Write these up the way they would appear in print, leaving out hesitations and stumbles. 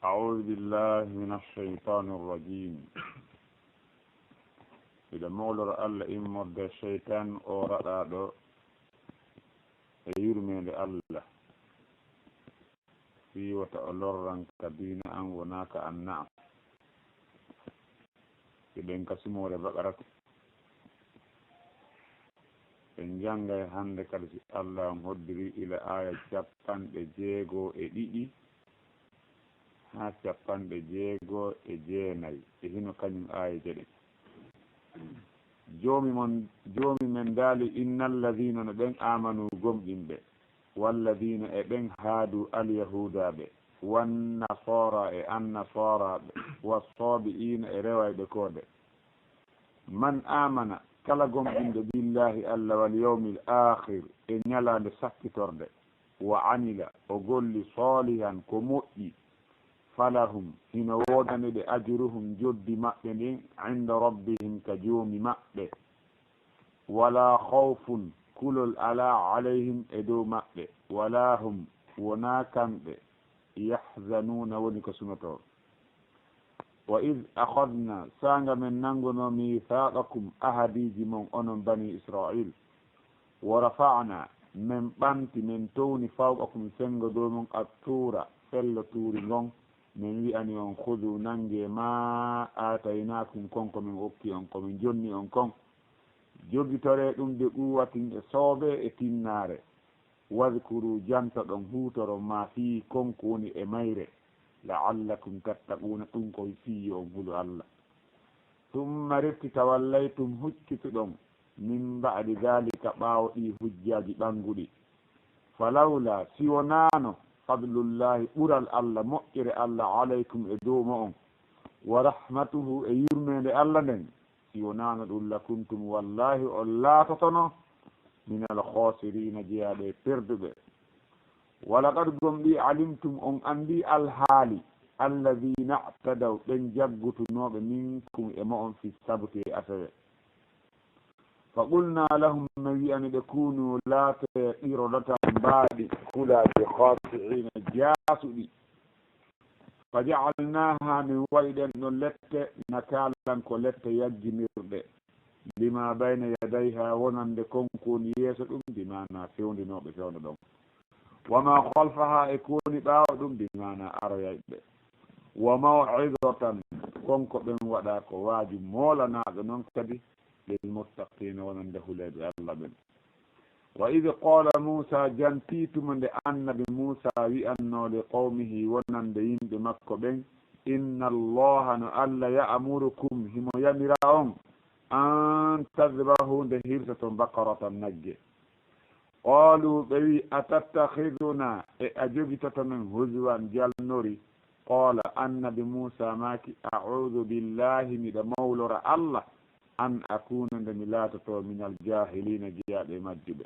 أعوذ بالله من الشيطان الرجيم. إذا مولر الله إمد الشيطان أورادو يرمي لله في وتألرن كدين أن وناك النعم إذا انكسموا لبقرة إن جانغي هاندك الله مهدري إلى آية جابان جيغو إديدي ha capanɗe jeego e jeenayi e hino kañum aya jeɗe joomi men daali inna alladina no ɓen amanu gomɗinɓe walladina e ɓen haadu alyahudaɓe wannasara e annasaraɓe wassabiina e rewayɓe koode man amana kala gomɗinɗo billahi allah wal yawmil akhir e ñalande sakkitorde wa amila o golli salihan ko moƴƴi falahum hino wodani ɓe ajruhum joddi maɓɓe ndin inda rabbihim ka joomi maɓɓe wala khawfun kulol ala alayhim e dow maɓɓe wala hum wona kamɓe yahzanuna woni ko sunoto wa id akhadna sanga men nangono mithaqakum ahadiji mon onon bani israil wa rafa'na men ɓanti men towni fawqakum sengo dow mon attura fello tuuri ngon min wi'ani on hudu nange ma ataynakum konko min okki on komin jonni on kon jogitore ɗum de ɓuwatin e soobe e tinnare wadkuru janta ɗon hutoro ma fi konko woni e mayre la'allakum tattaquna ɗum koye fiyi on huɗo allah tumma retti tawallaytum huccituɗon min ba'di dalika ɓaawo ɗi hujjaji ɓanguɗi falawla siwonano fadlullahi ɓural allah moƴƴere allah alaykum e dow mo on wa rahmatuhu e yurmede allah nden si wonano ɗum la kuntum wallahi on laatotono min al khasirina jeyaɗe perduɓe walaqad gomɗi alimtum on andi alhaali alladina a'tadaw ɓen jaggutunoɓe minkum e mo on fi sabti e asawe fa qulna lahum mi wiyani ɓe kunu laate ɗirodata mbaaɗi kulaji khasiina jaasuɗi fa jaalnaha min wayɗen ɗo lette nakalan ko lette yagginirɗe lima bayna yadayha wonande konko woni yeeso ɗum bimana fewndinoɓe fewndo ɗon wama khalfaha e koni ɓaawa ɗum bimana aroyayɓe wa maw'izatan konko ɓen waɗa ko waaju moolanaɓe noon kadi lilmuttaqina wonande huleɓe allah ɓen wa id qala musa jantituma nde annabi musa wi'anno li qawmihi wonande yimɓe makko ɓen inna allaha no allah ya'murukum himo yamira on an tadbahu nde hirtoto bakaratan nagge qalu ɓe wi atattakhiduna e a jogitoto men huswan jalnori qala annabi musa maki a'udhu billahi miɗa mawlora allah an akuna nde mi laatoto min aljahilina jeyaɓe majjuɓe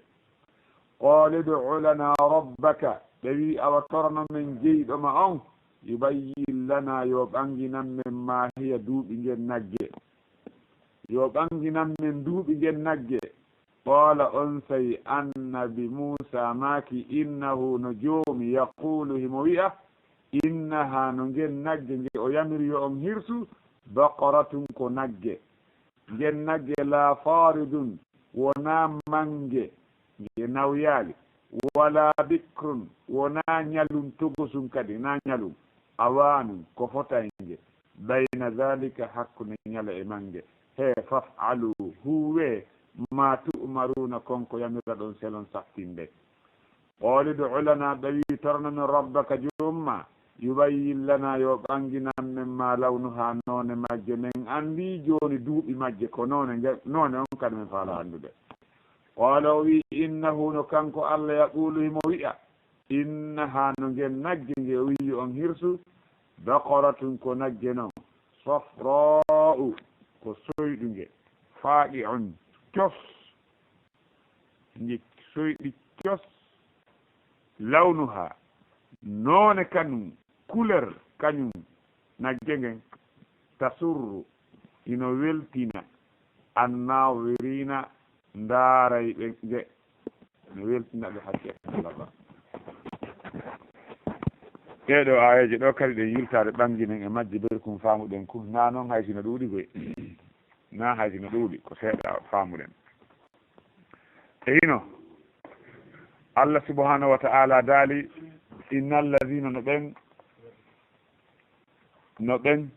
qala ud'u lana rabbaka ɓe wi awa torno men jeyɗoma on yubayyin lana yo ɓanginan men ma hiya duuɓi ngen nagge yo ɓanginan men duuɓi ngen nagge qala on sayi annabi musa maki innahu no joomi yaqulu himo wi'a innaha no ngen nagge nge o yamiri yo on hirsu baqaratun ko nagge ngen nagge la faridun wona mange nge nawyali wala bikrun wona ñalum togosum kadi na ñalum awanum ko fotaynge bayna dhalika hakkude ñala e mange he faf'alu huwe ma tu'maruna konko yamira ɗon selon sattinde qali du'u lana ɓawi torno min rabbaka jomma yubayyin lana yo ɓanginan men ma lawnuha noone majje men andi joni duuɓi majje ko noone on kadi men faala andude qala o wi innahu no kanko allah yaqulu himo wi'a innaha no ngen nagge nge o wi on hirsu baqaratun ko nagge noon safra'u ko soyɗu nge faaɗi on cos nge soyɗi cos lawnuha noone kañum couleur kañum nagge ngen tasurru ino weltina annawirina ndaarayɓe nge no weltina ɓe hakke allah ba ɗeɗo ayeje ɗo kadi ɗe yiltade ɓanginen e majje berkum famuɗen kum na noon haysino ɗuuɗi koye na haysino ɗuuɗi ko seeɗa famuɗen e hino Allah subhanahu wa ta'ala daali innal ladina no ɓen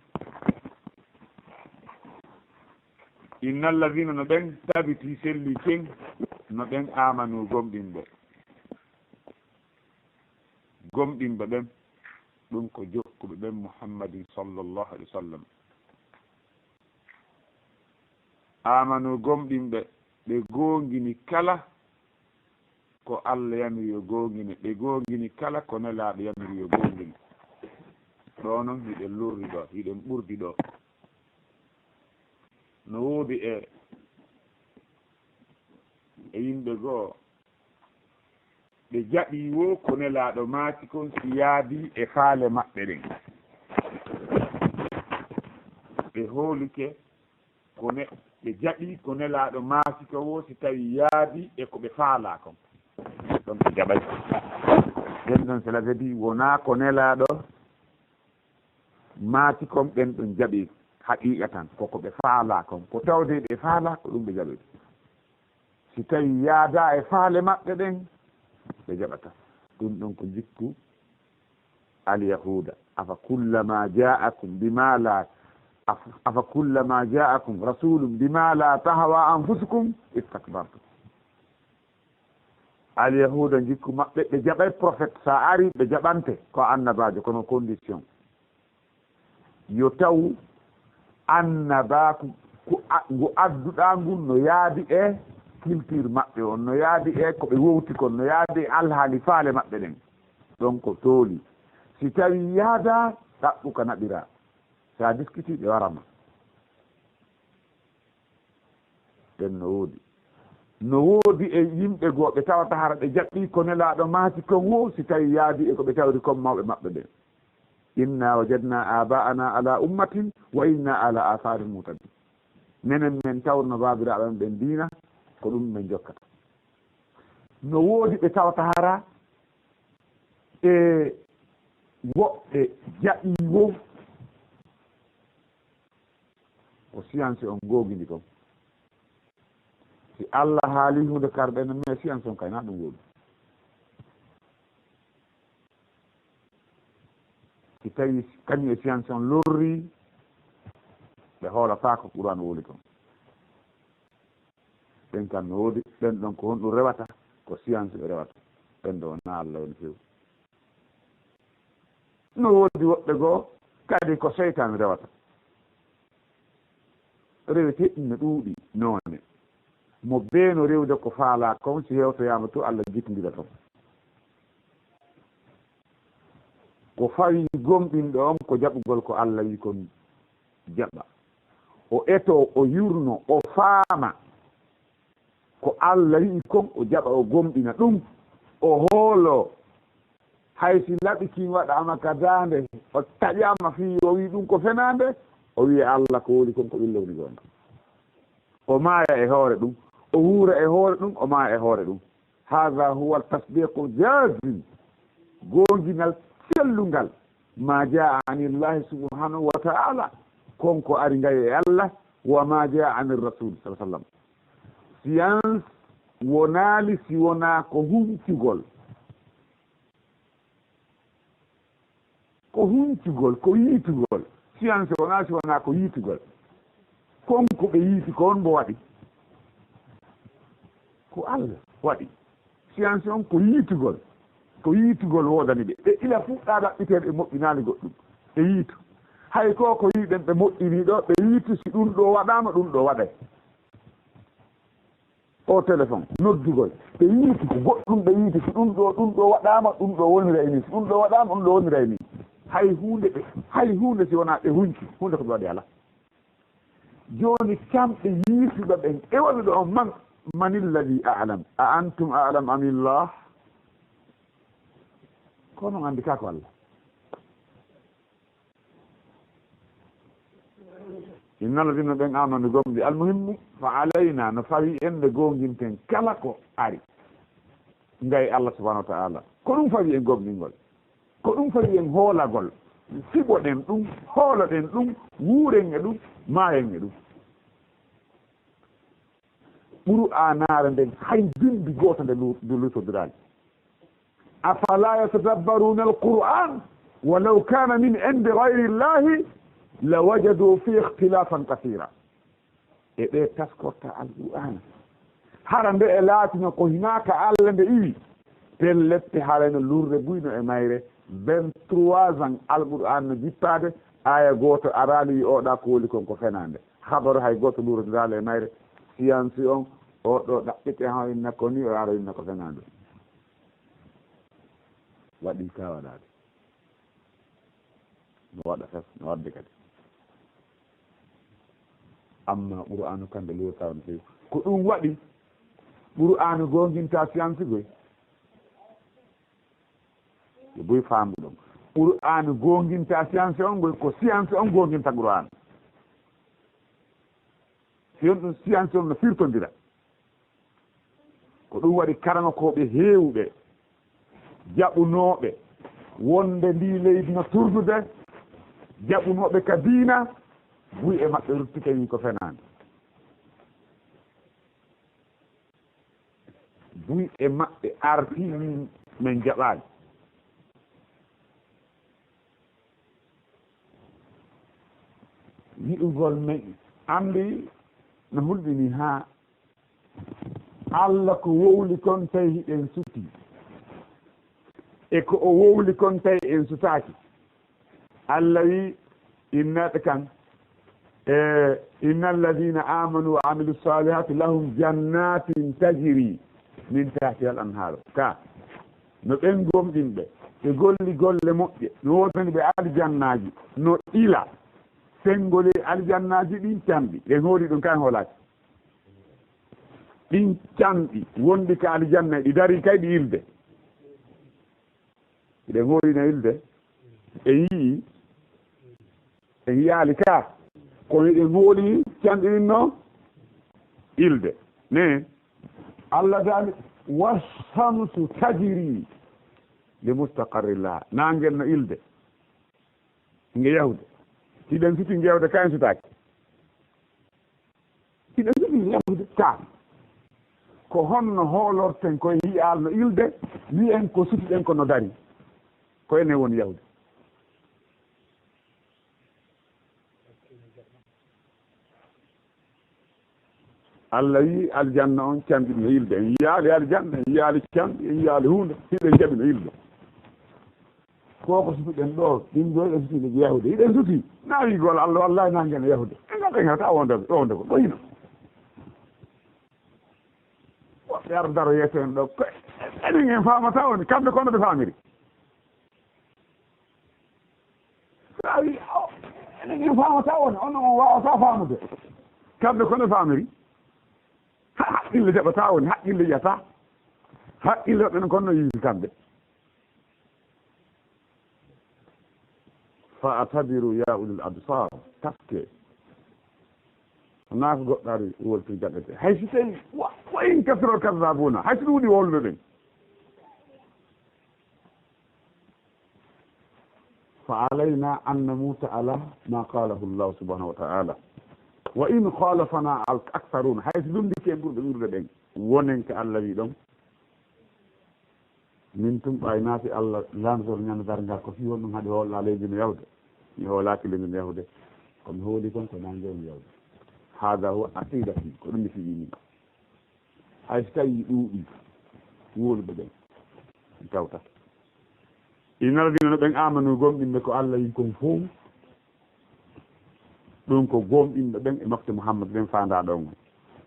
innal ladina no ɓen tabiti selli ken no ɓen amanu gomɗinɓe ɓen ɗum ko jokkuɓe ɓen muhammadin sallllahu alih wa sallam amanu gomɗinɓe ɓe gongini kala ko Allah yamiri yo gongine ɓe gongini kala ko nelaɗo yamiri yo gongine ɗo noon hiɗen lurri ɗo hiɗen ɓurdi ɗo no woodi e yimɓe goo ɓe jaɓi wo ko nelaɗo maati kon si yaadi e faale maɓɓe ɗen ɓe hoolike ɓe jaɓi ko nelaɗo maati ko wo si tawi yaadi e ko ɓe faala kon ɗon ɓe jaɓay ɓen ɗon cela veut dire wona ko nelaɗo maati kon ɓen ɗon jaɓi haqiqa tan koko ɓe faala kon ko tawde ɓe faala ko ɗum ɓe jaɓi si tawi yaada e faale maɓɓe ɗen ɓe jaɓata ɗum ɗon ko jikku alyahuda afa kullama ja'akum bima la afa kullama ja'akum rasulum bima la tahwa anfusukum istakbartum alyahuda jikku maɓɓe ɓe jaɓay prophète sa ari ɓe jaɓante ko annabajo kono condition yo taw annabaku ngu adduɗa ngun no yaadi e culture maɓɓe on no yaadi e ko ɓe wowti kon no yaadi e alhaali faale maɓɓe ɗen ɗon ko tooli si tawi yaada ɗaɓɓu ka naɓira sa discuti ɓe warama ɗen no woodi e yimɓe goo ɓe tawata hara ɓe jaɓɓi ko nelaɗo maati kon wo si tawi yaadi e ko ɓe tawri kon mawɓe maɓɓe ɓen inna wajadna aba'ana ala ummatin wa inna ala atharin mutadin minen men tawno babiraɓe ɓen diina ko ɗum min jokkata no woodi ɓe tawata hara e woɓɓe jaɓi wo ko science on gogini kon si Allah haali hunde karɓe no mais science on kayna ɗum woodi si tawi kañum e science on lorri ɓe hoolata ko Qur'an woli kon ɓen kam no woodi ɓen ɗon ko honɗum rewata ko science ɓe rewata ɓen ɗo wona Allah woni fewi no woodi woɓɓe goo kadi ko seytan rewata rewete ɗum no ɗuuɗi noone mo beeno rewde ko faala kon si hewtoyama to Allah jitodira ton ko fawi gomɗinɗo on ko jaɓugol ko Allah wi kon jaɓa o eto o yurno o faama ko Allah wi kon o jaɓa o gomɗina ɗum o hoolo haysi laɓiki waɗama ka dande o taƴama fi o wi ɗum ko fenande o wiye Allah ko woni kon ko ɓillowni gonga o maaya e hoore ɗum o wuura e hoore ɗum o maaya e hoore ɗum hada huwa tasdiqu jazim gonginal sellungal ma jaa anillahi subhanahu wa ta'ala konko ari ngay e Allah wa ma jaa anir rasul sallallahu alaihi wasallam science wonaali si wona ko huncugol ko yiitugol science wona si wona ko yiitugol konko ɓe yiiti ko on mbo waɗi ko Allah waɗi science on ko yiitugol wodani ɓe ɓe ila fuɗɗa ɗaɓɓiteɓe moƴƴinaali goɗɗum ɓe yiitu hay ko yiɗen ɓe moƴƴini ɗo ɓe yiitu si ɗum ɗo waɗama ɗum ɗo waɗay o téléphone noddugol ɓe yiiti ko goɗɗum ɓe yiiti si ɗum ɗo waɗama ɗum ɗo woniray ni si ɗum ɗo waɗama ɗum ɗo woniray ni hay hunde si wona ɓe hunci hunde ko ɓe waɗi ala joni kamɓe yiituɗo ɓen ewaɓe ɗo on manilladi alam a antum alam amillah kono andi ka ko Allah inna alladina ɓen amanu gomɗi almuhimmu fa alayna no fawi en nde gonginten kala ko ari ngay Allah subahanahu wa ta'ala ko ɗum fawi en gomɗingol ko ɗum fadi en hoolagol siɓoɗen ɗum hooloɗen ɗum wuuren e ɗum maayen e ɗum ɓuru anaare nden hay bindi gooto nde lutodirani afala yatadabbaruna alquran walaw kana min indi gayri llahi lawajadu fi ikhtilafan kasira e ɓe taskorta alqur'ana hara nde e laatino ko hinaka allah nde iwi pellette harayno lurde buyno e mayre 23 ans alqur'an no jippade aya goto arali yi oɗa ko woli kon ko fenande habaru hay goto lurdirala e mayre science on oɗo ɗaɓɓite ha inna ko ni o ara inna ko fenande waɗi ka waɗade no waɗa fes no wadde kadi amma qur'anu kamɓe lurtawno fewi ko ɗum waɗi qur'anu gonginta science goy yo boy faamdu ɗum qur'anu gonginta science on goy ko science on gonginta qur'anu si on ɗum science on no firtodira ko ɗum waɗi karanokoɓe heewɓe jaɓunoɓe wonde ndi leydi no turdude jaɓunoɓe ka diina buy e maɓɓe ruttike wi ko fenande buy e maɓɓe arti min jaɓaani yiɗugol men andi no hulɓini ha Allah ko wowli kon tawi hiɗen suti e ko o wowli kon tawi en sutaki Allah wi innaɓe kan inna alladina amanu wa amilu salihati lahum jannatin tajri min tahtiha al anhar ka no ɓen gomɗinɓe ɓe golli golle moƴƴe no wodani ɓe aljannaji no ila sengole aljannaji ɗin camɗi ɗen hooli ɗum kan hoolaki ɗin camɗi wonɗi ka aljanna ɗi dari kay ɗi ilde ɗen hoolino ilde e yii en yiyaali ka kono ɗen hooli camɗi ɗin no ilde ne Allah dani washamsu tajiri li mustaqarrillah nangel no ilde nge yahude hiɗen suti jewde kayen sutaki hiɗen suti yewde ka ko honno hoolorten koye yiyal no ilde wiyen ko sutiɗen ko no dari ko ene woni yawde Allah wi aljanna on camɗi no ilde en yiyaali aljanna en yiyaali camɗi en yiyaali hunde hiɗen jaɓi no ilde koko sutuɗen ɗo ɗin ɗo ɗen sutuɗe yahude hiɗen suti nawigol Allah wallahi nangen yahude engaɗen hewta wonde ko ɗoyino woɓɓe ar daro yeeso en ɗo enen en famata woni kamɓe kono ɓe famiri sa wi enen en famata woni onon on wawata famude kamɓe kono ɓe famiri haqqille jaɓata woni haqqille yiyata haqqille waɗen kono no yiisi kamɓe fa atabiru ya ulil absar taske wona ko goɗɗo ari wolti jaɓete hay si tawi wayin kasro kasabuna hay so ɗum wuɗi wolde ɗen fa alayna an namuta ala ma qalahu llahu subhanahu wa ta'ala wa in khalafana al aktharun hay so ɗum ndike ɓurɓe ɓurde ɗen wonen ko Allah wi ɗon min tum ɓaynati Allah lamdor ñande dargal ko fi won ɗum haade holla leydi no yawde mi hoolaki leydi no yawde komi hooli kon ko nangue no yawde hada huwa aqidati ko ɗum mi fiɗini hay so tawi ɗuuɗi woluɓe ɓen tawta inalladina no ɓen amanu gomɗinɓe ko Allah yi kon fof ɗum ko gomɗinɓe ɓen e mofte Muhammad ɓen fanda ɗon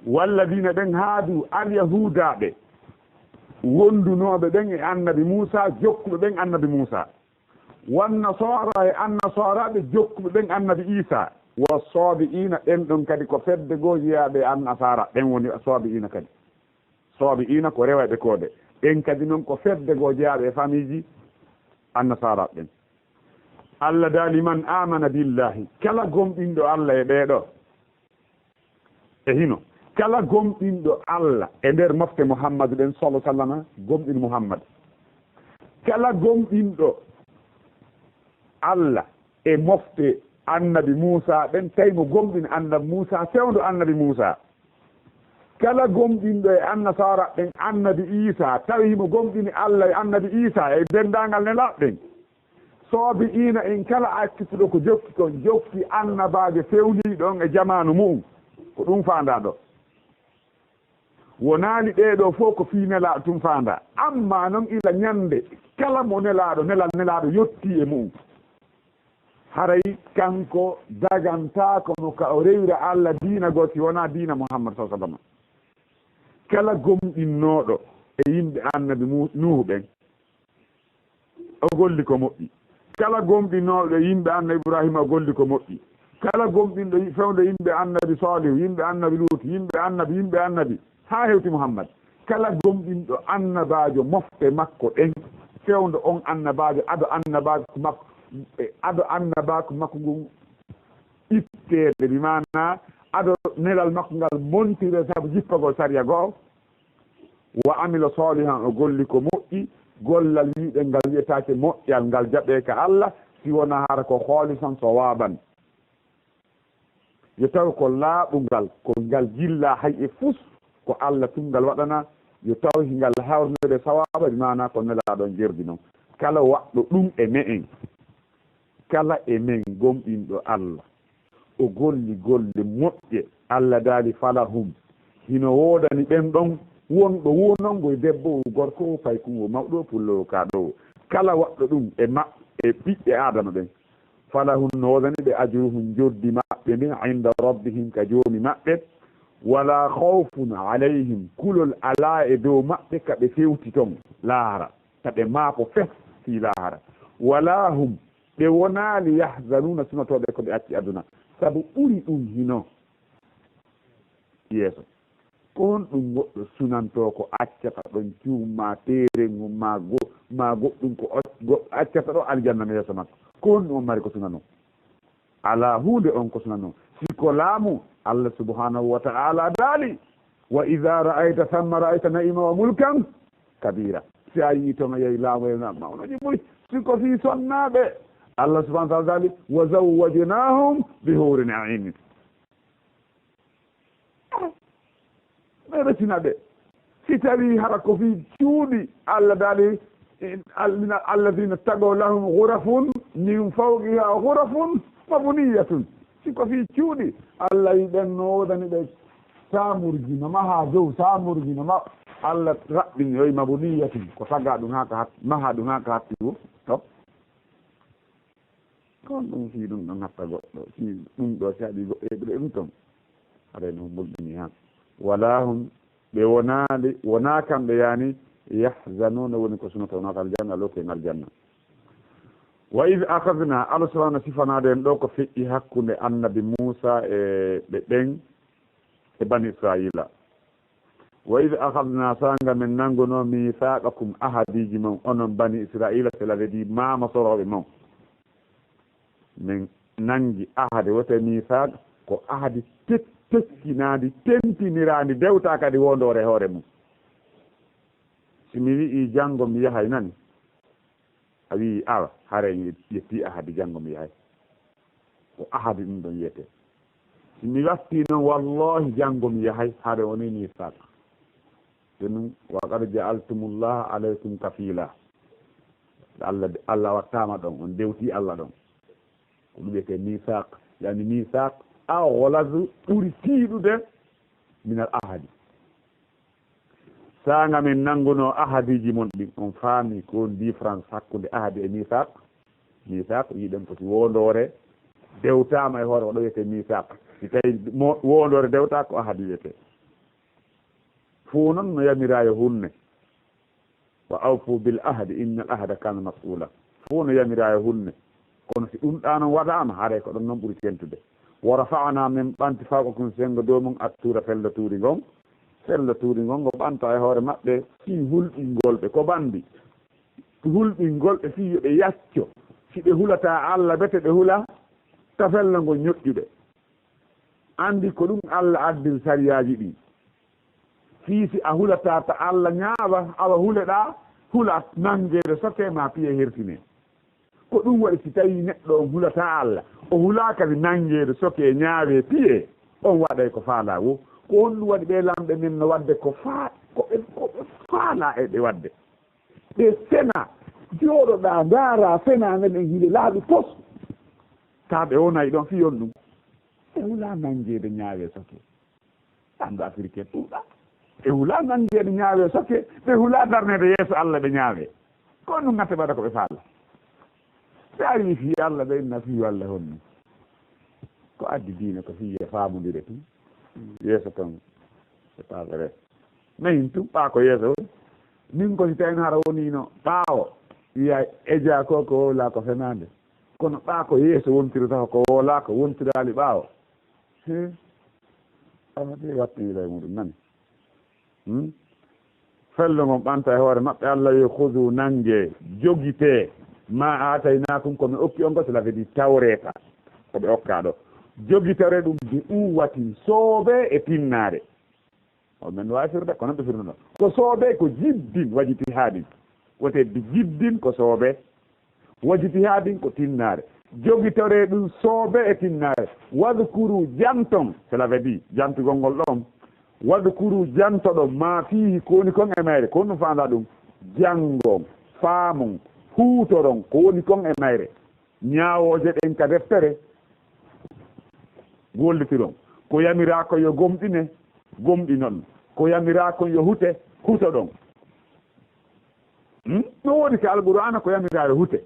walladina ɓen haadu alyahudaɓe wondunoɓe ɓen e annabi Musa jokkuɓe ɓen annabi Musa wannasara e annasaraɓe jokkuɓe ɓen annabi Isa wa sabiina ɗen ɗon kadi ko fedde goo jeeyaɓe annasara ɗen woni sabiina kadi sabiina ko rewaɓe koode ɗen kadi noon ko fedde goo jeeyaɓe e famille ji annasara ɓen Allah daali man amana billahi kala gomɗinɗo Allah e ɓeeɗo e hino kala gomɗinɗo Allah e nder mofte Muhammad ɓen sallallahu alaihi wasallam gomɗin Muhammad kala gomɗinɗo Allah e mofte annabi Moussa ɓen tawi mo gomɗini annabi Moussa fewndo annabi Moussa kala gomɗinɗo e annasara ɓen annabi Isa tawi mo gomɗini Allah e annabi Isa e dendagal nelaɓɓen soobi ina en kala accituɗo ko jokki kon jokki annabaje fewniɗon e jamanu mum ko ɗum fandaɗo wonani ɗeɗo fof ko fi nelaɗo tum fanda amma noon ila ñande kala mo nelaɗo nelaɗo yetti e mum haray kanko dagantako no ka o rewira Allah diina gooti wona diina Muhammad sallallahu alaihi wasallam kala gomɗinnoɗo e yimɓe annabi Nuhu ɓen o golli ko moƴƴi kala gomɗinnoɗo e yimɓe annabi Ibrahima o golli ko moƴƴi kala gomɗinɗo fewde yimɓe annabi Salihu yimɓe annabi Lut yimɓe annabi ha hewti Muhammad kala gomɗinɗo annabajo mofte makko ɗen fewdo on annabajo ado annabako makko ngun ittede bi mana ado nelal makko ngal montire sabu jippagol sariya goo wa amila salihan o golli ko moƴƴi gollal wiɗen ngal wiyetake moƴƴal ngal jaɓe ka Allah si wona hara ko hoolisan so waban yo taw ko laaɓungal ko ngal jilla hay e fus ko Allah tungal waɗana yo taw ngal hawnede sawaba bi mana ko nelaɗon jerdi noon kala waɗɗo ɗum e me'en kala e men gomɗinɗo Allah o golli golle moƴƴe Allah daali falahum hino wodani ɓen ɗon wonɗo wonongo e debbo o gorko o paykungo mawɗo pullo kaɗo kala waɗɗo ɗum e ɓiɓɓe adama ɓen falahum no wodani ɓe ajruhum joddi maɓɓe ndin inda rabbihim ka joomi maɓɓe wala khawfun alayhim kulol ala e dow maɓɓe kaɓe fewti toon laara kaɓe maako fes fi laara wala hum ɓe wonali yahzanuna sunatoɓe ko ɓe acci aduna sabu ɓuri ɗum hino yeeso kon ɗum goɗɗo sunanto ko accata ɗon cuumma terengu ma goɗɗum ko accata ɗo aljanna no yeeso makko kon ɗum on mari ko sunano ala hunde on ko sunano siko laamu Allah subhanahu wa ta'ala daali wa idha ra'ayta thamma ra'ayta na'ima wa mulkan kabira si a yii toon a yehi laamu e mawnoji ɓuri siko fi sonnaɓe Allah subhanahu wa ta'ala daali wa zawwajnahum bi hurin 'ain ɓe resinaɓe si tawi hara ko fi cuuɗi Allah daali alladina tagow lahum ghurafun min fawqiha ghurafun mabniyatun siko fi cuuɗi Allah yiɗen no wodani ɓe samurji no maha dow samurji no Allah raɓɓin yoyi mabniyatun ko taga ɗum haka maha ɗum haka hattigo to kon ɗum fi ɗum ɗon hatta goɗɗo si ɗum ɗo si haɗi goɗɗo heɓre ɗum toon aɗa no mulɗini han wala hum ɓe wona kamɓe yani yahzanuna woni ko sunata wonata aljanna loke ngal janna wa id akhadna Allah subhanahu sifanade en ɗo ko feƴƴi hakkude annabi Moussa e ɓe ɓen e bani Israila wa id akhadna sanga men nangono mithaqakum ahadiji mon onon bani Israila cela veut dire mama soroɓe mon min nangi ahade wote mithaq ko ahadi tekkinadi tentinirandi dewta kadi wondore hoore mum si mi wi'i janngo mi yahay nani a wi awa hare yetti ahadi janngo mi yahay ko ahadi ɗum ɗon yiyete si mi watti noon wallahi janngo mi yahay hare woni mithaq jonum wa qad ja'altumullaha alaykum kafila Allah wattama ɗon on dewti Allah ɗon ko ɗum wiyete mithaq yani mithaq awolazu ɓuri tiiɗude minal ahadi sanga min nanguno ahadiji mon ɗin on faami ko différence hakkude ahadi e mithaq yiɗen foti wondore dewtama e hoore waɗo wiyete mithaq si tawi wondore dewta ko ahadi wiyete fuu noon no yamira e hunne wa awfu bil ahdi inna al ahda kana mas'ula fuu no yamira e hunne kono si ɗum ɗa noon waɗama haare ko ɗon noon ɓuri tentude wa rafa'na min ɓanti fawqakum sengo dow mum attura fella tuuri ngon ngo ɓanta e hoore maɓɓe fi hulɓingol ɓe ko bandi hulɓingol ɓe fi yoɓe yacco si ɓe hulata Allah bete ɓe hula ta fella ngo ñoƴƴuɓe andi ko ɗum Allah addin sariyaji ɗi fi si a hulata ta Allah ñaawa awa huleɗa hula nangede sote ma piye hertine ko ɗum waɗi si tawi neɗɗo o hulata Allah o hulakadi nanguede soke ñaawe piye on waɗay ko faala wo ko honɗum waɗi ɓe lamɓe men no wadde ko koɓe faala e ɓe wadde ɓe sena jooɗoɗa ndaara fenamen en hiile laaɓi pos ta ɓe wonayi ɗon fiyon ɗum ɓe hula nanguede ñaawe soke andu africain ɗuuɗa ɓe hula nanguede ñaawe soke ɓe hula darnede yeeso Allah ɓe ñaawe ko ɗum gatte waɗa ko ɓe faala ɓe ari fi Allah ɓe inna fiyu Allah honno ko addi diine ko fiye faamodire tum yeeso ton c'est pas vrai nayin tum ɓa ko yeeso woni min ko si tawi hara wonino ɓaawo wiya eja ko wola ko fenade kono ɓa ko yeeso wontirata ko wola ko wontirali ɓaawo amade wattila e muɗum nani fello ngon ɓanta e hoore maɓɓe Allah yo hudu nangue jogite ma ataynakum komi okki on ko cela veut dire tawreta koɓe okka ɗo jogitore ɗum bi uwatin soobe e tinnade o men wawi firde ko noon ɓe firno ɗon ko soobe ko jiddin wajiti haadin wote bi jiddin ko soobe wajiti haadin ko tinnare jogitore ɗum soobe e tinnare wadkuru janton cela veut dire jantugol ngol ɗon wadkuru jantoɗo ma fihi kowoni kon e mayre ko ɗum fanda ɗum jangon faamon huutoron ko woni kon e mayre ñaawoje ɗen ka deftere gollitiron ko yamira ko yo gomɗine gomɗinon ko yamira kon yo hute huto ɗon no woodi ka alqur'ana ko yamira yo hute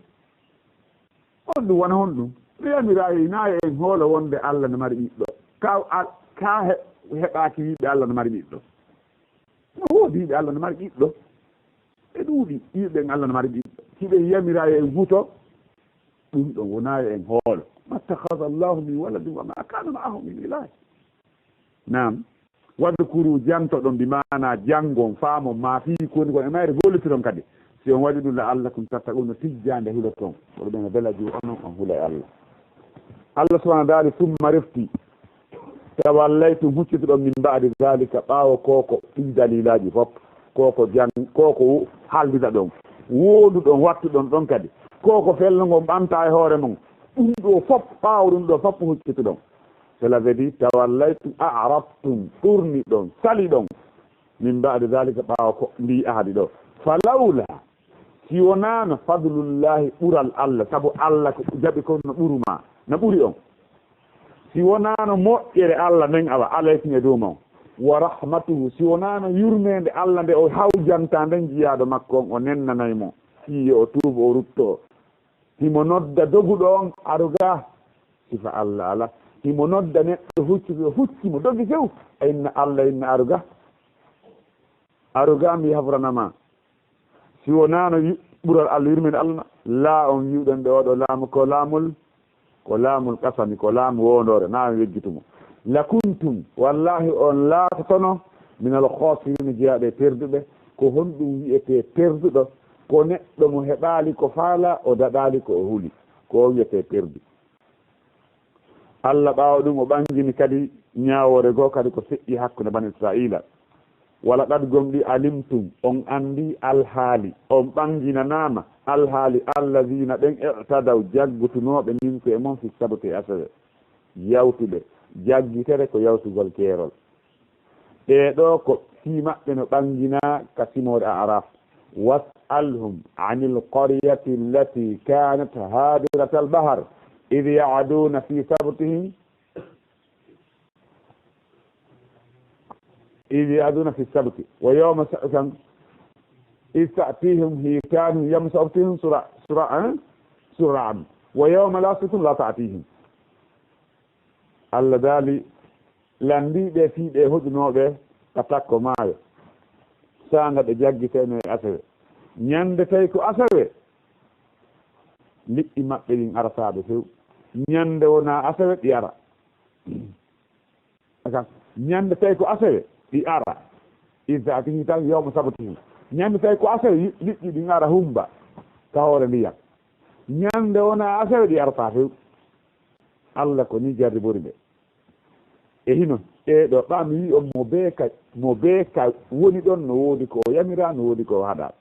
on ɗum wona hon ɗum ɗo yamira na en hoolo wonde Allah no mari ɓiɗɗo ka heɓaki wiɓe Allah no mari ɓiɗɗo no woodi yiɓe Allah no mari ɓiɗɗo e ɗuuɗi yiɓen Allah no mari ɓiɗɗo hiɓe yamira en huto ɗum ɗon wona en hoolo mattakhadha Allahu min waladin wa ma kana ma'ahu min ilah nam wadkuru jantoɗon mbi mana jangon faamon ma fi koni kon e mayre gollitiron kadi si on waɗi ɗum la allakum tattaqun no tijjande hulo ton oɗo ɓen belaji onon on hula e Allah Allah subhanahu wa ta'ala summa refti tawallaytum huccituɗon min ba'di zalika ɓaawo koko ɗi dalilaji fof koko haaldita ɗon wooduɗon wattuɗon ɗon kadi koko felnogon ɓanta e hoore mon ɗum ɗo fof ɓaawo ɗum ɗo fof huccituɗon cela veut dire tawallaytum a'rabtum ɓurni ɗon sali ɗon min ba'di zalika ɓaawo ko mbi ahadi ɗo falawla si wonano fadlullahi ɓural Allah saabu Allah ko jaɓi kon no ɓuruma no ɓuri on si wonano moƴƴere Allah men awa alaykum e dow mon wa rahmatuhu si wonano yurmede Allah nde o hawjanta nden jiyaɗo makko on o nennanaymo fiye o tuuba o rutto himo nodda doguɗo on aruga sifa Allah ala himo nodda neɗɗo huccimo dogi few inna Allah inna aruga mi hafranama si wonano ɓural Allah yurmede Allah la on yiwɗon ɓe oɗo laamu ko laamul kasami ko laamu wondore na mi wejjitumo lakuntum wallahi on laatotono minal khasirin jeyaɗe perduɓe ko honɗum wiyete perduɗo ko neɗɗo mo heɓali ko faala o daɗali ko o huuli ko wiyete perdu Allah ɓaawa ɗum o ɓangini kadi ñaawore goo kadi ko feƴƴi hakkude bani israila wala ɗat gomɗi alimtum on andi alhaali on ɓanginanama alhaali allahina ɓen i'tadaw jaggutunoɓe min ko e moon fi sabte e asawe yawtuɓe jaggitere ko yawtugol keerol ɓeɗo ko fi maɓɓe no ɓangina ka simore a araf was'alhum anil qaryati allati kanat hadirat albahar id ya'duna fi sabtihim إذ يأذون في السبت ويوم إذ تأتيهم هيتان يوم سبتهم سرعا ويوم لا سبتهم لا تأتيهم Allah daali landiɓe fiiɓe hoɗunoɓe atakko maayo sanga ɓe jaggiteno e asawe ñande tawi ko asawe liɗɗi maɓɓe ɗin arataɓe few ñande wona asawe ɗi ara ñande tawi ko asawe ɗi ara isatihi tan yawma sabtihi ñande tawi ko asawe liɗɗi ɗin ara humba ka hoore ndiyam ñande wona asawe ɗi arata few Allah ko ni jarribori ɓe e hino ɗo ɓami wi on mo be ka woni ɗon no woodi ko yamira no woodi ko haɗa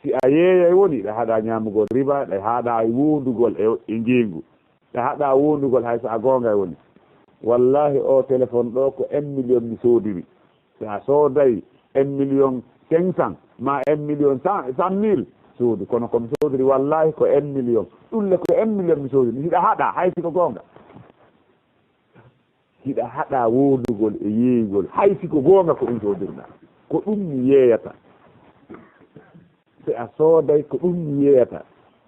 si a yeeyay woni ɗe haɗa ñamugol riba ɗe haɗa wondugol e ngengu ɗe haɗa wondugol hay so a goonga woni wallahi o téléphone ɗo ko 1 million mi soodiri sa sooday 1 million 500 ma 1 million 100 000 soodi kono komi soodiri wallahi ko 1 million ɗulle ko 1 million mi soodiri hiɗa haɗa hay siko goonga hiɗa haɗa wondugol e yeeygol hay siko goonga ko ɗum soodirɗa ko ɗum mi yeeyata si a sooday ko ɗum mi yeeyata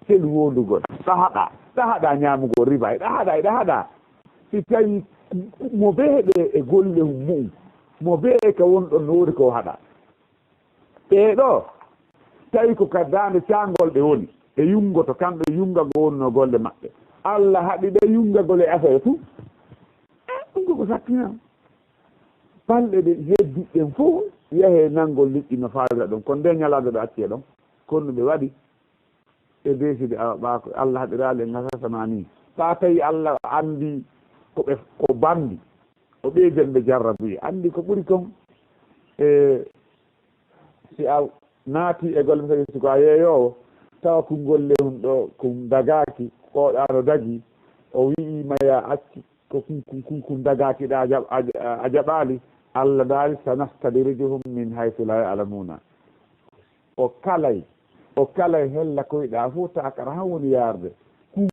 sel wondugol ɗa haɗa ñamugol riba ɗa haɗa si tawi mo beeɗe e golle mum mo bee ka wonɗon no woni ko haɗa ɓeeɗo tawi ko kaddande cangol ɓe woni e yungoto kamɓe yungago wonno golle maɓɓe Allah haɗi ɗe yungagol e affaire fuu ɗum koko sakkina balɗe ɗe heddiɗen fof yeehe nanngol liƴƴi no fawira ɗum kono nde ñalaade ɗo acci e ɗon kono ɓe waɗi e deside ɓa ko Allah haɗiraali e gasatama ni ɓa tawi Allah anndi koɓe ko bandi o ɓeyden ɓe jarrabuyi anndi ko ɓuri kon e si a naati e golle tawi siko a yeeyowo tawa ko golle hum ɗo kum dagaki koɗano dagi o wi'ima ya acci ko kum dagaki ɗa a jaɓali Allah daali sanastadrijuhum min haythu la ya'lamuna o kalay hella koyɗa fof takara han woni yarde kum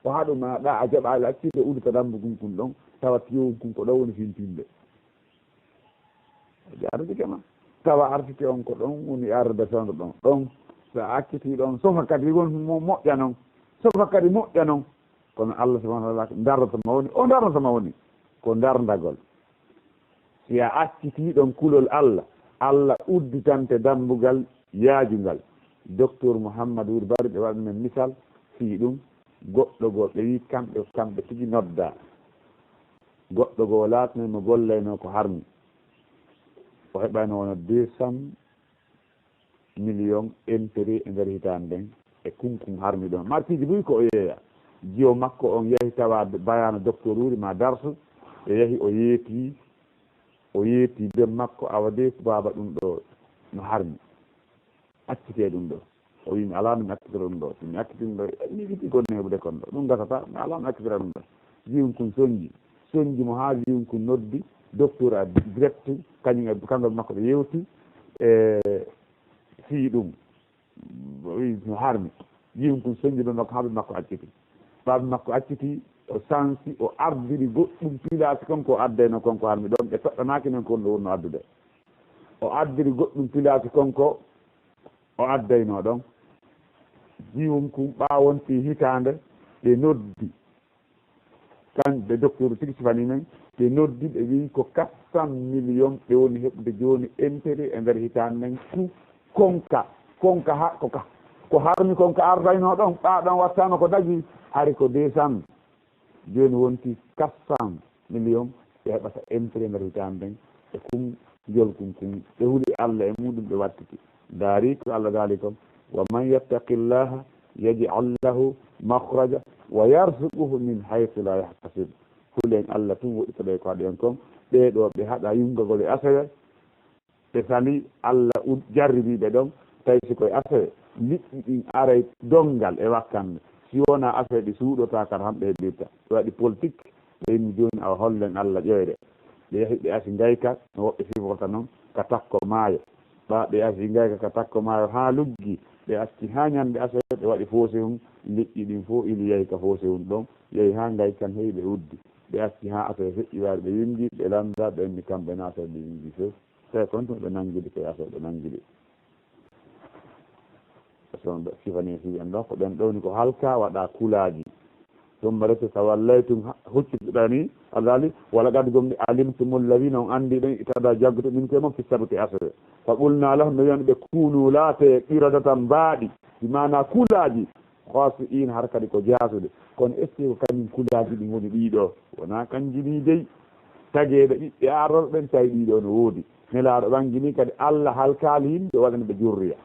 o haɗuma ɗa a jaɓali accide udita dambu kum ɗon tawa tiyow kum ko ɗo woni fintinde jarde kema tawa artike on ko ɗon woni arde sonde ɗon so acciti ɗon sofa kadi won moƴƴa noon sofa kadi moƴƴa noon kono Allah subahanahu wa taala darnotoma woni o darnotoma woni ko darndagol si a acciti ɗon kulol Allah udditante dambugal yaajungal docteur Mouhammadou Wuri Bari ɓe waɗi men misal fii ɗum goɗɗo goo ɓe wi kamɓe tigi nodda goɗɗo goo laatnimo gollayno ko harmi o heɓano wona 200 millions intérêt e nder hitande nden e kunkum harmi ɗon martiji ɓuuri ko o yeeya jiyo makko on yeehi tawa bayano docteur Wuri ma darsu e yeehi o yeeti be makko awade baba ɗum ɗo no harmi accite ɗum ɗo o wimi ala mi accitira ɗum ɗo somi accitiri ɗum ɗo mi ɗiɗi gonne heɓude kon ɗo ɗum gasata mi ala mi accitira ɗum ɗo jiwum kun soñji mo ha jiwum kun noddi docteur a direct kanko makko ɓe yewti e fii ɗum wi no harmi jiwum kun soñji ɗo makko haɓe makko acciti baaba makko acciti o sansi o ardiri goɗɗum pilasi konko addayno konko harmi ɗon ɓe toɗɗanaki men kon ɗo wonno addude o addiri goɗɗum pilasi konko o addayno ɗon jiwum kum ɓawonti hitande ɓe noddi kamɓe docteur tigi sifani men ɓe noddi ɓe wi ko 400 millions ɓe woni heɓde joni intérêt e nder hitande men tout konka ko harmi konka ardayno ɗon ɓaɗon wattano ko dagi ari ko 200 joni wonti 400 millions ɓe heɓata intérêt nder hitande nden e kum jol kum ɓe huuli Allah e muɗum ɓe wattiti daari ko Allah daali kon wa man yattaqillaha yaj'al lahu makhraja wa yarzuquhu min haythu la yahtasib huulen Allah tum woɗɗitoɗe ko haɗi en kon ɓeɗo ɓe haɗa yungagol e affaire ɓe sali Allah jarribiɓe ɗon tawi sikoye affaire liƴƴi ɗin aray dongal e wakkande si wona affaire ɗi suuɗota kata hamɓe heɓirta ɓe waɗi politique ɓe yimmi joni awa hollen Allah ƴoyre ɓe yahi ɓe asi gayka no woɓɓe sifota noon ka takko maayo ɓe asi gayka ka takko maayo ha luggi ɓe acci ha ñande affaire ɓe waɗi fossé hum liƴƴi ɗin fof ili yeehi ka fossé hum ɗon yeehi ha gaykan heewi ɓe uddi ɓe acci ha affaire feƴƴi waari ɓe windi ɓe landa ɓe enni kamɓe no affaire ɓe windi fof tawi kon tuma ɓe nanguiɗi koye affaire ɓe nanguiɗi son ɗo sifani fi en ɗo ko ɓen ɗowni ko halka waɗa kulaji tumma rete so wallaytum huccituɗani adali wala gadi gomɗi alimtumul ladina on andi ɗen itada jaggude min koye moom fissabete affaire fa ɓulna lahum no wiyani ɓe kuunu laate ɓiradatan mbaaɗi ɗi mana kulaji hoosi in har kadi ko jasude kono est ce que ko kañum kulaji ɗi woni ɗiɗo wona kanji ni dey tagueɗe ɓiɓɓe aroɓe ɓen tawi ɗiɗo no woodi nelaɗo ɓangini kadi Allah halkali yimɓe waɗani ɓe jurriya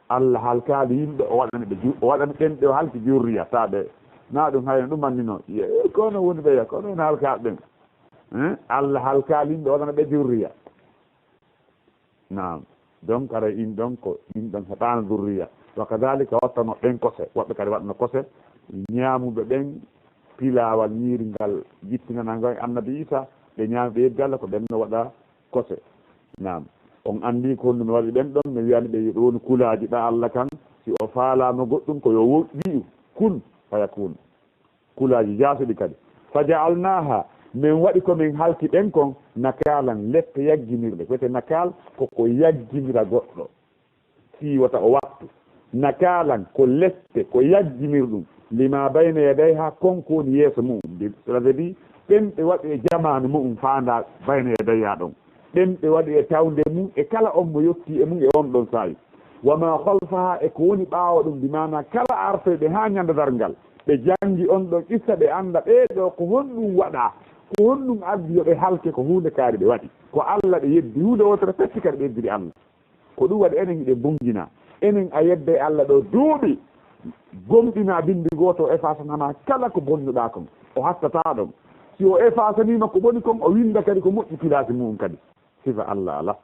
Allah halkali yimɓe o waɗani ɓen ɓe halki jurriya taɓe na ɗum hayno ɗum andino kono woni ɓeya kono woni halkaɓe ɓen Allah halkali yimɓe waɗana ɓe jurriya nam donc ara in ɗon ko ɗin ɗon heɓano durriya wa kadalika wattano ɓen kose woɓɓe kadi waɗno kose ñaamuɓe ɓen pilawal ñiiri ngal jittinanago e annabi Isa ɓe ñaami ɓe yeddi Allah ko ɓen no waɗa kose nam on andi ko honno mi waɗi ɓen ɗon mi wiyani ɓe ɗo woni kulaji ɗa Allah kan si o faalama goɗɗum ko yo wi'u kun fayakun kulaji jasuɗi kadi fa jaalnaha min waɗi komin halki ɓen kon nakalan lette yaggimirɗe wiyete nakal koko yaggimira goɗɗo siwata o wattu nakalan ko lette ko yaggimir ɗum lima bayna yadayha konko woni yeeso mum cela veut dire ɓen ɓe waɗi e jamanu mum fanda bayna yadayha ɗon ɓen ɓe waɗi e tawde mum e kala on mo yetti e mum e on ɗon saayi wama halfaha e ko woni ɓaawa ɗum dimana kala artoyɓe ha ñandadar ngal ɓe jangi on ɗon issa ɓe anda ɓeɗo ko honɗum waɗa ko honɗum addi yoɓe halke ko hunde kaari ɓe waɗi ko Allah ɓe yeddi hunde wotere fetti kadi ɓe yeddiri Allah ko ɗum waɗi enen hiɗe bungina enen a yedde Allah ɗo duuɓi gomɗina bindi goto o effasanama kala ko bonnuɗa kon o hattata ɗon si o effasanima ko boni kon o winda kadi ko moƴƴi pilasi mum kadi sifa Allah ala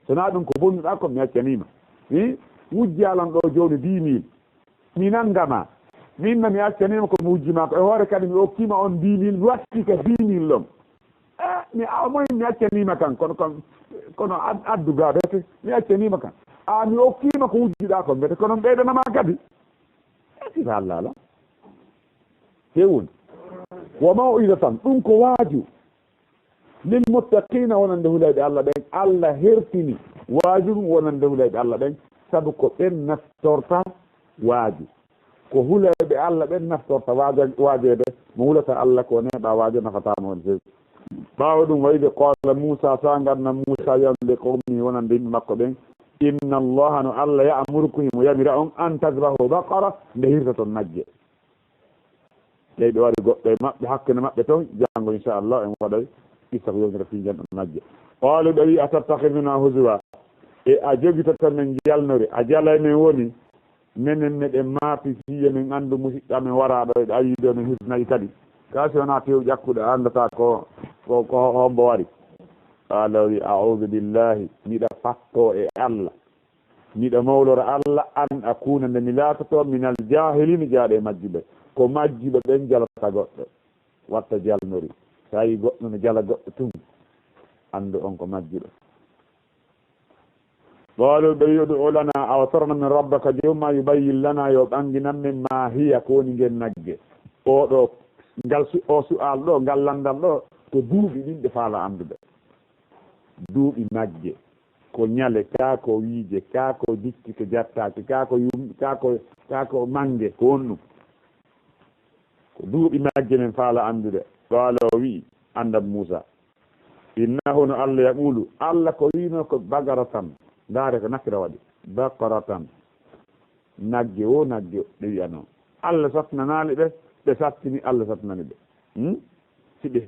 sona ɗum ko bonnuɗa kon mi accanima wujjalan ɗo joni 10 000 mi nangama minna mi accanima komi wujjima ko e hoore kadi mi okkima on 10 000 mi watti ka 10 000 ɗon mi amoyi mi accanima kan kono adduga bete mi accanima kan mi okkima ko wujjiɗa kon bete kono ɓeydanama kadi sifa Allah ala hewun wa maw'idatan ɗum ko waaju lil muttaqina wonande hulayɓe Allah ɓen Allah hertini waaju ɗum wonande hulayɓe Allah ɓen sabu ko ɓen naftorta waaju ko hulayɓe Allah ɓen naftorta waajede mo hulata Allah ko neeɓa waajo nafatama on fewi ɓaawa ɗum wayde qala Musa sa ganna Musa yamde qawmi wonande yimɓe makko ɓen inna allaha no Allah ya'murukum mo yamira on an tadbahu baqara nde hirta toon nagge leyɓe waɗi goɗɗo e maɓɓe hakkene maɓɓe toon janngo inchallah en waɗay issa ko yewtira fijan ɗon nagge qalu ɓe wi atattakhiduna huzwa e a jogitata men jalnore a jalay men woni menen meɗen maapi fiye min anndu musidɗa men waraɗo e ayiɗo min hisnayi kadi kasi wona tew ƴakkuɗe andata ko hombo wari qala wi a'udhu billahi miɗa fatto e Allah miɗa mawlora Allah an akuna nde mi laatoto minal jahilin jaaɗe e majjuɓe ko majjuɓe ɓen jalata goɗɗo watta jalnori sa yi goɗɗo ne jala goɗɗo tum andu on ko majjuɗo qalu ɓe yudu lana awa torna min rabbaka jomma yubayyin lana yo ɓanginan men ma hiya ko woni ngen nagge oɗo ngal o su'al ɗo ngal landal ɗo ko duuɓi ɗin ɗe faala andude duuɓi nagge ko ñale ka ko wiije ka ko dikki ko jattaki ka ko mange ko wonɗum ko duuɓi nagge men faala andude qala o wi andam Musa innahu no Allah yaqulu Allah ko wino ko bagaratan ndaare ko nakira waɗi bakaratan nagge o nagge ɗe wiyano Allah sattinanaali ɓe sattini Allah sattinani ɓe si ɓe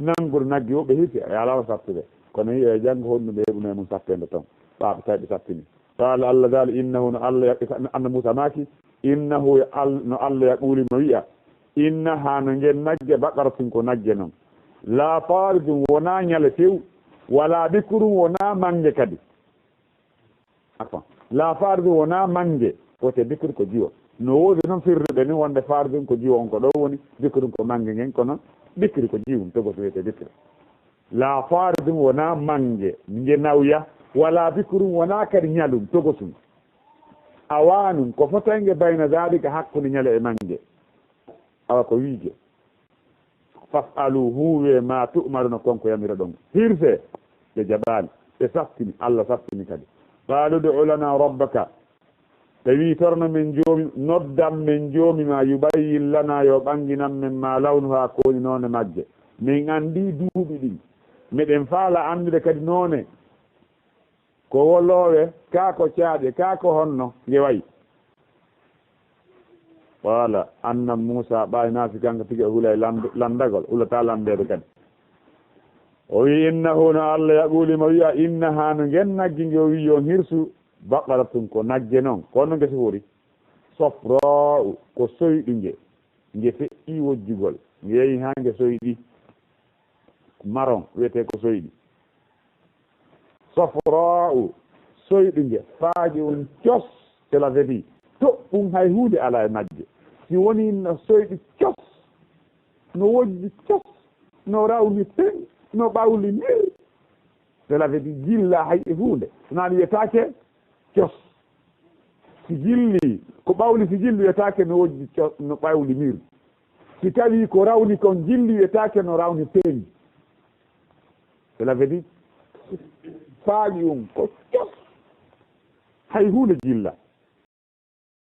nanngol nagge o ɓe hirti e alawa sattude kono yiye janngo honnuɓe heɓuno mum sattende toon ɓaaɓe tawi ɓe sattini qala Allah dal innahu no Allah anna Musa maaki innahu no Allah yaquli no wiya innaha no ngen nagge baqaratin ko nagge noon la faridum wona ñale tew wala bikrum wona mange kadi la faridum wona mange wote bikru ko jiwo no woodi noon firruɓe ni wonde faridum ko jiwo on ko ɗo woni bikrum ko mange ngen kono bikri ko jiwum togoto wiyete bikri la faridum wona mange nge nawya wala bikrum wona kadi ñalum togosum awanum ko fotange bayna dalika hakkude ñale e mange awa ko wiije fasalu huwe ma tu'maruno konko yamira ɗon hirse ɓe jaɓaali ɓe saftini Allah saftini kadi qalu du'u lana rabbaka ɓe wi torno men joomi noddan men joomi ma yubayyin lana yo ɓanginan men ma lawnuha kowoni noone majje min andi duuɓi ɗin meɗen faala andude kadi noone ko wollowe ka ko caaɗe ka ko honno nge wayi wala annam Musa ɓawi naafi kanko tigi o hulay landagol hulata landede kadi o wi innahu no Allah yaqulimo wiya innaha no ngen naggi nge o wi yon hirsu baqaratun ko nagge noon kono ngesi hori sofra'u ko soyɗi nge feƴƴi wojjugol nge yeehi ha nge soyɗi maron wiyete ko soyɗi sofra'u soyɗi nge faaji on cos cela veut dire toɓɓum hay hunde ala e majje si woni no soyɗi cos no wojji cos no rawni ten no ɓawli nir cela veut dire jilla hay e hunde nani wiyetake cos si jilli ko ɓawli si jilli wiyetake no wojji cos no ɓawli mir si tawi ko rawni kon jilli wiyetake no rawni teeŋi cela veut dire faaƴi on ko cos hay hunde jilla